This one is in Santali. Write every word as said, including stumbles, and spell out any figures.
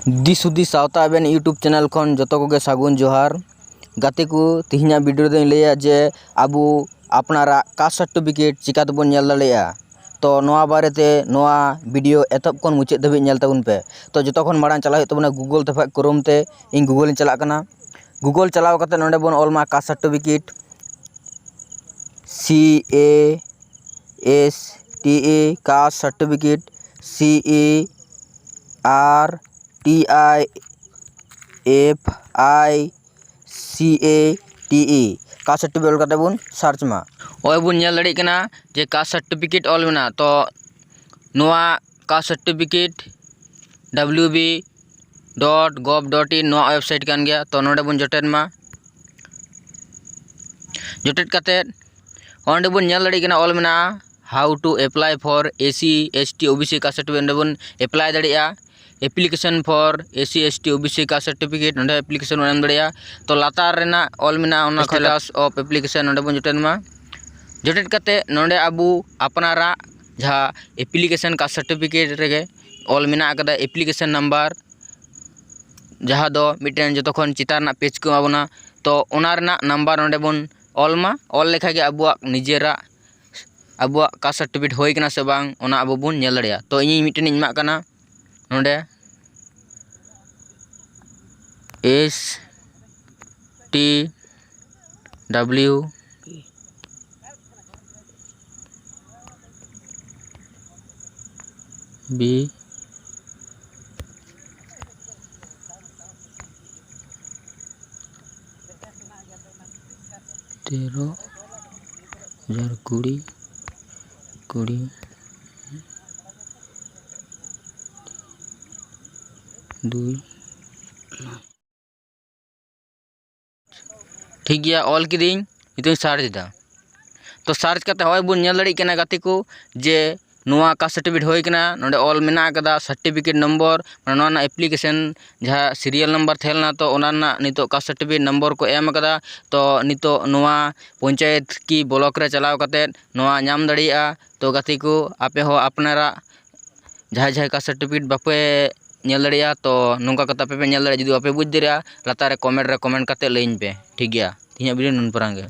ᱫᱤᱥ ᱦᱩᱫᱤᱥ ᱥᱟᱶᱛᱟ ᱟᱵᱮᱱ YouTube ᱪᱮᱱᱮᱞ ᱠᱷᱚᱱ ᱡᱚᱛᱚ ᱠᱚᱜᱮ ᱥᱟᱹᱜᱩᱱ ᱡᱚᱦᱟᱨ᱾ ᱜᱟᱛᱮ ᱠᱚ, ᱛᱮᱦᱮᱧᱟᱜ ᱵᱷᱤᱰᱤᱭᱳ ᱨᱮᱫᱚᱧ ᱞᱟᱹᱭᱟ ᱡᱮ ᱟᱵᱚ ᱟᱯᱱᱟᱨᱟᱜ ᱠᱟᱥᱴ ᱥᱟᱨᱴᱤᱯᱷᱤᱠᱮᱴ ᱪᱤᱠᱟ ᱛᱮᱵᱚᱱ ᱧᱮᱞ ᱫᱟᱲᱮᱭᱟᱜᱼᱟ᱾ ᱛᱚ ᱱᱚᱣᱟ ᱵᱟᱨᱮᱛᱮ ᱱᱚᱣᱟ ᱵᱷᱤᱰᱤᱭᱳ ᱮᱛᱚᱦᱚᱵ ᱠᱷᱚᱱ ᱢᱩᱪᱟᱹᱫ ᱫᱷᱟᱹᱵᱤᱡ ᱧᱮᱞ ᱛᱟᱵᱚᱱ ᱯᱮ᱾ ᱛᱚ ᱡᱚᱛᱚ ᱠᱷᱚᱱ ᱢᱟᱲᱟᱝ ᱪᱟᱞᱟᱜ ᱦᱩᱭᱩᱜ ᱛᱟᱵᱚᱱᱟ Google ᱛᱮ, ᱠᱷᱟᱡ Chrome ᱛᱮ᱾ ᱤᱧ Google ᱤᱧ ᱪᱟᱞᱟᱜ ᱠᱟᱱᱟ᱾ Google ᱪᱟᱞᱟᱣ ᱠᱟᱛᱮ ᱱᱚᱰᱮ ᱵᱚᱱ ᱚᱞ ᱢᱟ caste certificate, C A S T E, caste certificate, C E R T I F I C A T E, caste certificate ᱚᱞ ᱠᱟᱛᱮ ᱵᱚᱱ ᱥᱟᱨᱪ ᱢᱟ᱾ ᱱᱚᱜᱼᱚᱭ ᱵᱚᱱ ᱧᱮᱞ ᱫᱟᱲᱮᱭᱟᱜ ᱠᱟᱱᱟ ᱡᱮ ᱠᱟᱥᱴ ᱥᱟᱨᱴᱤᱯᱷᱤᱠᱮᱴ ᱚᱞ ᱢᱮᱱᱟᱜᱼᱟ᱾ ᱛᱚ ᱱᱚᱣᱟ caste certificate W B dot gov dot in ᱱᱚᱣᱟ ᱳᱭᱮᱵᱽᱥᱟᱭᱤᱴ ᱠᱟᱱ ᱜᱮᱭᱟ᱾ ᱛᱚ ᱱᱚᱰᱮ ᱵᱚᱱ ᱡᱚᱴᱮᱫ ᱢᱟ᱾ ᱡᱚᱴᱮᱫ ᱠᱟᱛᱮᱫ ᱚᱸᱰᱮ ᱵᱚᱱ ᱧᱮᱞ ᱫᱟᱲᱮᱭᱟᱜ ᱠᱟᱱᱟ, ᱚᱞ ᱢᱮᱱᱟᱜᱼᱟ, "How to apply for S C, S T, O B C caste certificate", ᱚᱸᱰᱮ ᱵᱚᱱ ᱮᱯᱞᱟᱭ ᱫᱟᱲᱮᱭᱟᱜᱼᱟ᱾ "Application for S C, S T, O B C caste certificate", ᱱᱚᱰᱮ ᱮᱯᱞᱤᱠᱮᱥᱚᱱ ᱵᱚᱱ ᱮᱢ ᱫᱟᱲᱮᱭᱟᱜᱼᱟ᱾ ᱛᱚ ᱞᱟᱛᱟᱨ ᱨᱮᱱᱟᱜ ᱚᱞ ᱢᱮᱱᱟᱜᱼᱟ, ᱚᱱᱟ ᱠᱷᱚᱱ "Status of application", ᱱᱚᱰᱮ ᱵᱚᱱ ᱡᱚᱴᱮᱫ ᱢᱟ᱾ ᱡᱚᱴᱮᱫ ᱠᱟᱛᱮᱫ ᱱᱚᱰᱮ ᱟᱵᱚ ᱟᱯᱱᱟᱨᱟᱜ ᱡᱟᱦᱟᱸ ᱮᱯᱞᱤᱠᱮᱥᱚᱱ ᱠᱟᱥᱴ ᱥᱟᱨᱴᱤᱯᱷᱤᱠᱮᱴ ᱨᱮᱜᱮ ᱚᱞ ᱢᱮᱱᱟᱜ ᱟᱠᱟᱫᱟ ᱮᱯᱞᱤᱠᱮᱥᱚᱱ ᱱᱟᱢᱵᱟᱨ, ᱡᱟᱦᱟᱸ ᱫᱚ ᱢᱤᱫᱴᱮᱱ ᱡᱚᱛᱚ ᱠᱷᱚᱱ ᱪᱮᱛᱟᱱ ᱨᱮᱱᱟᱜ ᱯᱮᱡᱽ ᱠᱚ ᱮᱢᱟ ᱵᱚᱱᱟ᱾ ᱛᱚ ᱚᱱᱟ ᱨᱮᱱᱟᱜ ᱱᱟᱢᱵᱟᱨ ᱱᱚᱰᱮ ᱵᱚᱱ ᱚᱞ ᱢᱟ᱾ ᱚᱞ ᱞᱮᱠᱷᱟᱡ ᱜᱮ ᱟᱵᱚᱣᱟᱜ ᱱᱤᱡᱮᱨᱟᱜ, ᱟᱵᱚᱣᱟᱜ ᱠᱟᱥᱴ ᱥᱟᱨᱴᱤᱯᱷᱤᱠᱮᱴ ᱦᱩᱭ ᱠᱟᱱᱟ ᱥᱮ ᱵᱟᱝ, ᱚᱱᱟ ᱟᱵᱚ ᱵᱚᱱ ᱧᱮᱞ ᱫᱟᱲᱮᱭᱟᱜᱼᱟ᱾ ᱛᱚ ᱤᱧᱤᱧ ᱢᱤᱫᱴᱮᱱᱤᱧ ᱮᱢᱟᱜ ᱠᱟᱱᱟ ᱱᱚᱰᱮ, S T W B ᱛᱮᱨᱚ ᱦᱟᱡᱟᱨ ᱠᱩᱲᱤ, ᱠᱩᱲᱤ, ᱫᱩᱭ᱾ ᱴᱷᱤᱠ ᱜᱮᱭᱟ, ᱚᱞ ᱠᱤᱫᱟᱹᱧ, ᱱᱤᱛᱚᱜ ᱤᱧ ᱥᱟᱨᱪ ᱮᱫᱟ᱾ ᱛᱚ ᱥᱟᱨᱪ ᱠᱟᱛᱮ ᱦᱚᱸᱜᱼᱚᱭ ᱵᱚᱱ ᱧᱮᱞ ᱫᱟᱲᱮᱭᱟᱜ ᱠᱟᱱᱟ ᱜᱟᱛᱮ ᱠᱚ ᱡᱮ ᱱᱚᱣᱟ ᱠᱟᱥᱴ ᱥᱟᱨᱴᱤᱯᱷᱤᱠᱮᱴ ᱦᱩᱭ ᱠᱟᱱᱟ᱾ ᱱᱚᱰᱮ ᱚᱞ ᱢᱮᱱᱟᱜ ᱟᱠᱟᱫᱟ ᱥᱟᱨᱴᱤᱯᱷᱤᱠᱮᱴ ᱱᱚᱢᱵᱚᱨ, ᱢᱟᱱᱮ ᱱᱚᱣᱟ ᱨᱮᱱᱟᱜ ᱮᱯᱞᱤᱠᱮᱥᱚᱱ ᱡᱟᱦᱟᱸ ᱥᱤᱨᱤᱭᱟᱞ ᱱᱟᱢᱵᱟᱨ ᱛᱟᱦᱮᱸ ᱞᱮᱱᱟ, ᱛᱚ ᱚᱱᱟ ᱨᱮᱱᱟᱜ ᱱᱤᱛᱚᱜ ᱠᱟᱥᱴ ᱥᱟᱨᱴᱤᱯᱷᱤᱠᱮᱴ ᱱᱚᱢᱵᱚᱨ ᱠᱚ ᱮᱢ ᱟᱠᱟᱫᱟ᱾ ᱛᱚ ᱱᱤᱛᱚᱜ ᱱᱚᱣᱟ ᱯᱚᱧᱪᱟᱭᱮᱛ ᱠᱤ ᱵᱞᱚᱠ ᱨᱮ ᱪᱟᱞᱟᱣ ᱠᱟᱛᱮ ᱱᱚᱣᱟ ᱧᱟᱢ ᱫᱟᱲᱮᱭᱟᱜᱼᱟ᱾ ᱛᱚ ᱜᱟᱛᱮ ᱠᱚ, ᱟᱯᱮ ᱦᱚᱸ ᱟᱯᱱᱟᱨᱟᱜ ᱡᱟᱦᱟᱸᱭ ᱡᱟᱦᱟᱸᱭ ᱠᱟᱥᱴ ᱥᱟᱨᱴᱤᱯᱷᱤᱠᱮᱴ ᱵᱟᱯᱮ ᱧᱮᱞ ᱫᱟᱲᱮᱭᱟᱜᱼᱟ᱾ ᱛᱚ ᱱᱚᱝᱠᱟ ᱠᱟᱛᱮ ᱟᱯᱮ ᱯᱮ ᱧᱮᱞ ᱫᱟᱲᱮᱭᱟᱜᱼᱟ᱾ ᱡᱩᱫᱤ ᱵᱟᱯᱮ ᱵᱩᱡᱽ ᱫᱟᱲᱮᱭᱟᱜᱼᱟ, ᱞᱟᱛᱟᱨ ᱨᱮ ᱠᱚᱢᱮᱱᱴ ᱨᱮ ᱠᱚᱢᱮᱱᱴ ᱠᱟᱛᱮ ᱞᱟᱹᱭᱟᱹᱧ ᱯᱮ, ᱴᱷᱤᱠ ᱜᱮᱭᱟ? ᱛᱮᱦᱮᱧᱟᱜ ᱵᱷᱤᱰᱤᱭᱳ ᱱᱩᱱ ᱯᱟᱨᱟᱝ ᱜᱮ᱾